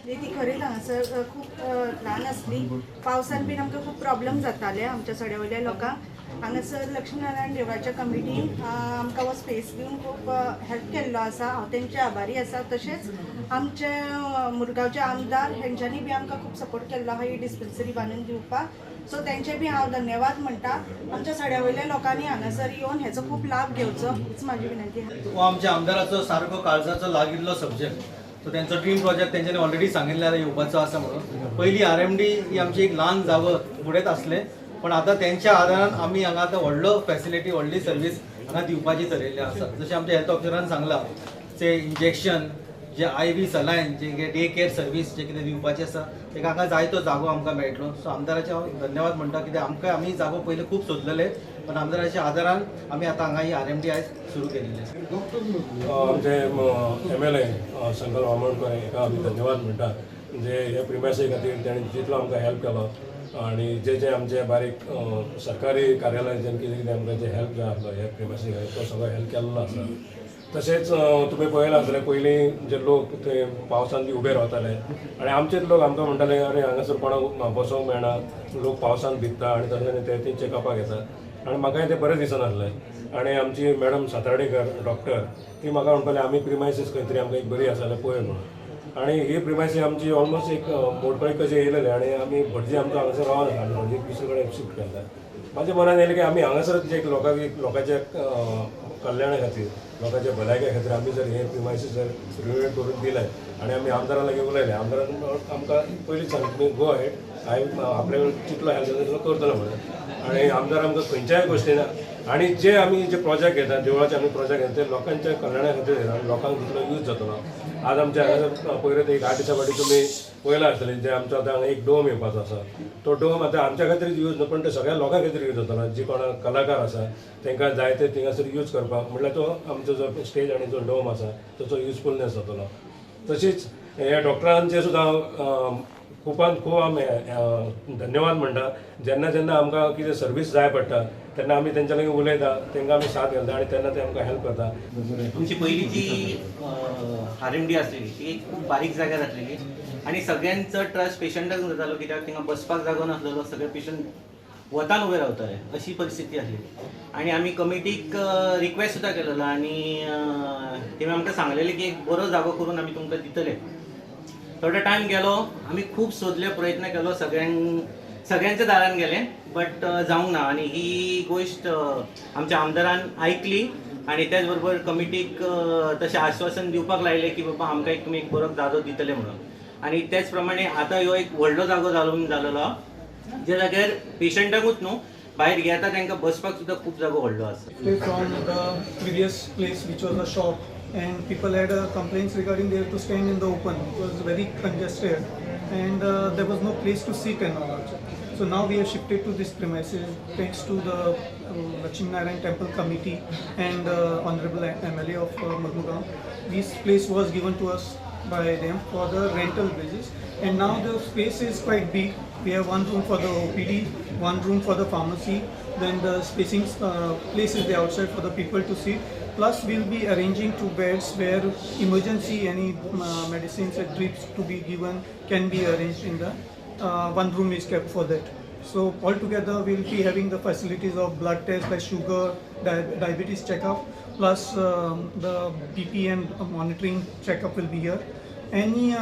ती खरीच हांगासर खूब ल्हान आसली. पावसान बीन आमकां खूब प्रॉब्लम जाताले आमच्या सड्या वयल्या लोकांक. हांगासर लक्ष्मीनारायण देवळाच्या कमिटीन आमकां हो स्पेस दिवन खूब हेल्प केल्लो आसा. हांव तेंचे आभारी आसा. तशेंच आमचे मुरगांवचे आमदार हेंच्यांनी बी आमकां खूब सपोर्ट केल्लो आहा ही डिस्पेन्सरी बांदून दिवपाक. सो तेंचे बी हांव धन्यवाद म्हणटा. आमच्या सड्या वयल्या लोकांनी हांगासर येवन हेचो खूब लाभ घेवचो हीच म्हाजी विनंती आहा. हो आमच्या आमदाराचो सारको काळजाचो लागिल्लो सब्जेक्ट. सो तेंचो ड्रीम प्रोजेक्ट तेंच्यांनी ऑलरेडी सांगिल्लें आतां येवपाचो आसा म्हणून. पयलीं आरएमडी ही आमची एक ल्हान जागो फुडेंच आसलें, पण आतां तेंच्या आदारान आमी हांगा आतां व्हडलो फॅसिलिटी, व्हडली सर्वीस हांगा दिवपाची थरयल्ली आसा. जशें आमच्या हेल्थ ऑफिसरान सांगलां, ते इंजेक्शन जे आयवी सलायन, जे डे केअर सर्वीस जे कितें दिवपाचें आसा, तेका हांगा जायतो जागो आमकां मेळटलो. सो आमदाराचें हांव धन्यवाद म्हणटा, कित्याक आमकां आमी जागो पयलीं खूब सोदलेले, पण आमदाराच्या आदारान आमी आतां हांगा ही आरएमडी आयज सुरू केलेली आसा. आमचे एमएलए शंकर वामणकर हेका आमी धन्यवाद म्हणटा, म्हणजे हे प्रिमायसी खातीर ताणें जितलो आमकां हेल्प केलो आनी जे जे आमचे बारीक सरकारी कार्यालय जें कितें कितें आमकां जे हेल्प जाय आसलो हे प्रिमायसी खातीर, तो सगळो हेल्प केल्लो आसा. तशेंच तुमी पळयलां आसतलें, पयलीं जे लोक ते पावसान बी उबे रावताले आनी आमचेच लोक आमकां म्हणटाले, "अरे, हांगासर कोणाक बसोंक मेळना, लोक पावसान भिजता आनी तशें ते ती चॅकअपाक येता." आनी म्हाकाय तें बरें दिसनासलें. आनी आमची मॅडम सातार्डेकर डॉक्टर, ती म्हाका म्हणपाली, आमी प्रिमायसीस खंय तरी आमकां एक बरी आसा जाल्यार पळय म्हणून. आनी ही प्रिमायसी आमची ऑलमोस्ट एक मोडकळी कशी येयलेली आनी आमी भटजी आमचो हांगासर रावना, आमी भटजी दुसरे कडेन शिफ्ट केल्ले. म्हाज्या मनान येयलें की आमी हांगासरच जे लोकांक एक लोकांच्या कल्याणा खातीर, लोकांच्या भलायके खातीर आमी जर हे प्रिमायसीस जर रिनोवेट करून दिले आनी आमी आमदारा लागीं उलयले, आमदारान आमकां पयलींच सांगलें, "तुमी गो अहेड, हांवें आपल्या कडेन जितलो हेल्प जाता तितलो करतलो" म्हणून. आनी आमदार आमकां खंयच्याय गोश्टीन आनी जे आमी जे प्रोजेक्ट घेता, देवळाचे आमी प्रोजेक्ट घेता, ते लोकांच्या कल्याणा खातीर घेता आनी लोकांक तितलो यूज जातलो. आज आमच्या हांगासर पयलीं एक 8 दिसां फाटीं तुमी पळयलां आसतलें, जे आमचो आतां हांगा एक डोम येवपाचो आसा, तो डोम आतां आमच्या खातीर यूज न्हू, पण ते सगळ्या लोकां खातीर यूज जातलो. जी कोण कलाकार आसा तांकां जाय ते थिंगासर यूज करपाक, म्हणल्यार तो आमचो जो स्टेज आनी जो डोम आसा ताचो युजफुलनेस जातलो. तशीच हे डॉक्टरांचे सुद्दां खुबान खूब आमी धन्यवाद म्हणटा. जेन्ना जेन्ना आमकां कितें सर्वीस जाय पडटा तेन्ना आमी तेंच्या लागीं उलयता, तांकां आमी साथ घालता आनी तेन्ना ते आमकां हेल्प करता. आमची पयलीं जी आरएमडी आसलेली ती एक खूब बारीक जाग्यार आसलेली आनी सगळ्यांत चड त्रास पेशंटाक जातालो, कित्याक थिंगा बसपाक जागो नासलेलो. सगळे पेशंट वतान उबे रावताले, अशी परिस्थिती आसलेली. आनी आमी कमिटीक रिक्वेस्ट सुद्दां केलेलो आनी तेमी आमकां सांगलेलें की एक बरो जागो करून आमी तुमकां दितले. थोडो टायम गेलो, आमी खूब सोदले, प्रयत्न केलो, सगळ्यांक सगळ्यांच्या दारान गेले, बट जावंक ना. आनी ही गोश्ट आमच्या आमदारान आयकली आनी त्याच बरोबर कमिटीक तशें आश्वासन दिवपाक लायलें की बाबा, आमकां एक तुमी एक बरो जागो दितले म्हणून. आनी तेच प्रमाणे आतां ह्यो एक व्हडलो जागो जावन जालेलो आहा, ज्या जाग्यार पेशंटाकूच न्हू, भायर येता तांकां बसपाक सुद्दां खूब जागो व्हडलो आसा. From the previous place, which was a shop, and people had complaints regarding they have to stand in the open. It was very congested and there was no place to sit and all also. So now we have shifted to this premises thanks to the Lakshmi Narayan Temple Committee and Honorable MLA of Mormugao. This place was given to us by them for the rental basis, and now the space is quite big. We have one room for the OPD, one room for the pharmacy, then the spacing place is the outside for the people to sit. Plus we'll be arranging two beds where emergency any medicines and drips to be given can be arranged in the one room is kept for that. So altogether we'll be having the facilities of blood test like sugar, diabetes checkup, plus the BP and monitoring checkup will be here. Any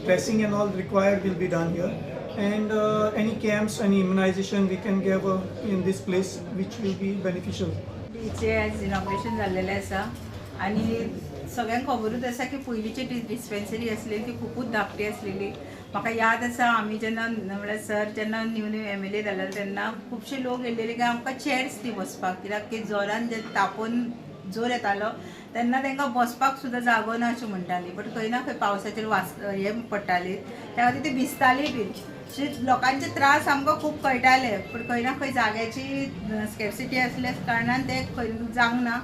dressing and all required will be done here. And any camps, any immunization we can give in this place, which will be beneficial. डीचे आयज inauguration जाल्लेलें आसा आनी सगळ्यांक खबरूच आसा की पयलींची dispensary आसलेली ती खुबूच धाकटी आसलेली. म्हाका याद आसा, आमी जेन्ना, म्हळ्यार सर जेन्ना न्यू न्यू एमएलए जालेले तेन्ना खुबशे लोक येयलेले की आमकां चेयर्स दी बसपाक, कित्याक की जोरान जे तापोवन जोर येतालो तेन्ना तांकां बसपाक सुद्दां जागो ना अशें म्हणटाली. बट खंय ना खंय पावसाचेर वास हे पडटाली, त्या खातीर ती भिजताली बीन. अशे लोकांचे त्रास आमकां खूब कळटाले, पूण खंय ना खंय जाग्याची स्केर्सिटी आसल्या कारणान ते खंय जावंक ना.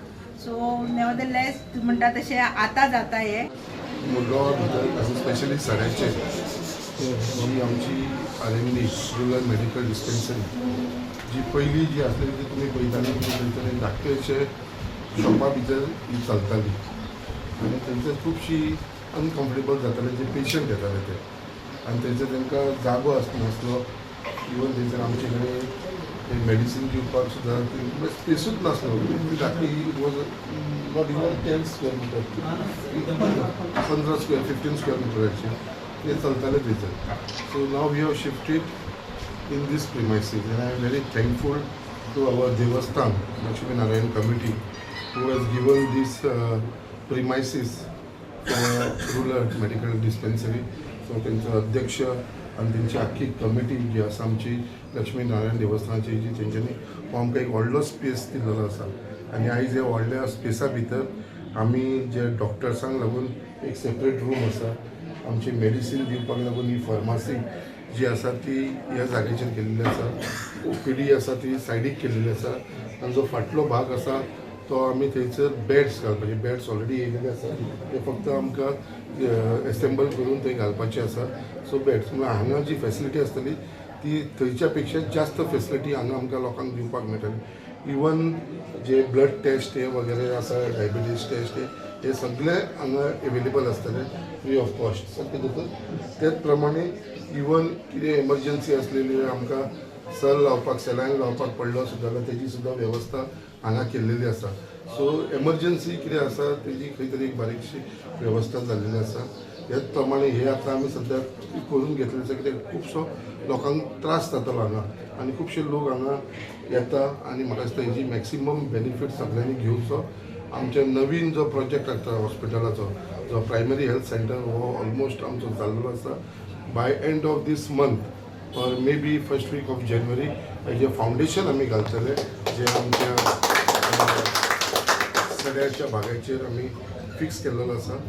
सो नेवरदलेस म्हणटा तशें आतां जाता हें. मुरगांवा भितर आसा, स्पेशली सड्याचेर ही आमची RMD, rural medical dispensary, जी पयलीं जी आसलेली ती तुमी पळयताली, तुमी पळयताले, धाकटे अशे शॉपा भितर ही चलताली आनी थंयसर खुबशी अनकम्फर्टेबल जाताले जे पेशंट येताले ते आनी थंयसर तांकां जागो आसनासलो. इवन थंयसर आमचे कडेन मेडिसीन दिवपाक सुद्दां स्पेसूच नासलो. धाकटी, it was not even 10 square meter, 15 square, 15 square मिटराचे ते चलताले थंयसर. So now we have shifted in this premises and I am very thankful to our Devasthan Lakshmi Narayan committee who has given this premises for rural medical dispensary. So त्यांचा अध्यक्ष आनी तेंची आख्खी committee जी आसा आमची लक्ष्मी नारायण देवस्थानाची जी, तेंच्यांनी हो आमकां एक व्हडलो स्पेस दिल्लो आसा. आनी आयज ह्या व्हडल्या स्पेसा भितर आमी जे डॉक्टर्सांक लागून एक सेपरेट रूम आसा, आमची मेडिसीन दिवपाक लागून ही फार्मासी जी आसा ती ह्या जाग्याचेर केल्ली आसा, ओपीडी आसा ती सायडीक केलेली आसा आनी जो फाटलो भाग आसा तो आमी थंयसर बेड्स घालपाचे. बेड्स ऑलरेडी येयलेले आसा, ते फक्त आमकां एसेंबल करून थंय घालपाचे आसा. सो बेड्स म्हळ्यार हांगा जी फेसिलिटी आसतली ती थंयच्या पेक्षा जास्त फेसिलिटी हांगा आमकां लोकांक दिवपाक मेळटली. इवन जे ब्लड टेस्ट हे वगैरे आसा, डायबिटीज टेस्ट, हे सगळे हांगा एवेलेबल आसतले फ्री ऑफ कॉस्ट सारकें जाता. तेच प्रमाणे इवन कितें एमर्जन्सी आसलेली, आमकां सल लावपाक, सेलायन लावपाक पडलो सुद्दां जाल्यार तेजी सुद्दां वेवस्था हांगा केल्लेली आसा. सो एमर्जन्सी कितें आसा तेजी खंय तरी एक बारीकशी वेवस्था जाल्लेली आसा. ह्याच प्रमाणे हे आतां आमी सद्याक करून घेतलें आसा, कित्याक खुबसो लोकांक त्रास जातालो हांगा आनी खुबशे लोक हांगा येता आनी म्हाका दिसता हेजी मॅक्सिमम बेनिफीट सगळ्यांनी घेवचो. आमच्या नवीन जो प्रोजेक्ट लागता हॉस्पिटलाचो, जो प्रायमरी हेल्थ सेंटर, हो ऑलमोस्ट आमचो जाल्लो आसा. By end of this month or maybe first week of January हेजें फावंडेशन आमी घालतले, जें आमच्या सड्याच्या भागाचेर आमी फिक्स केल्लेलो आसा.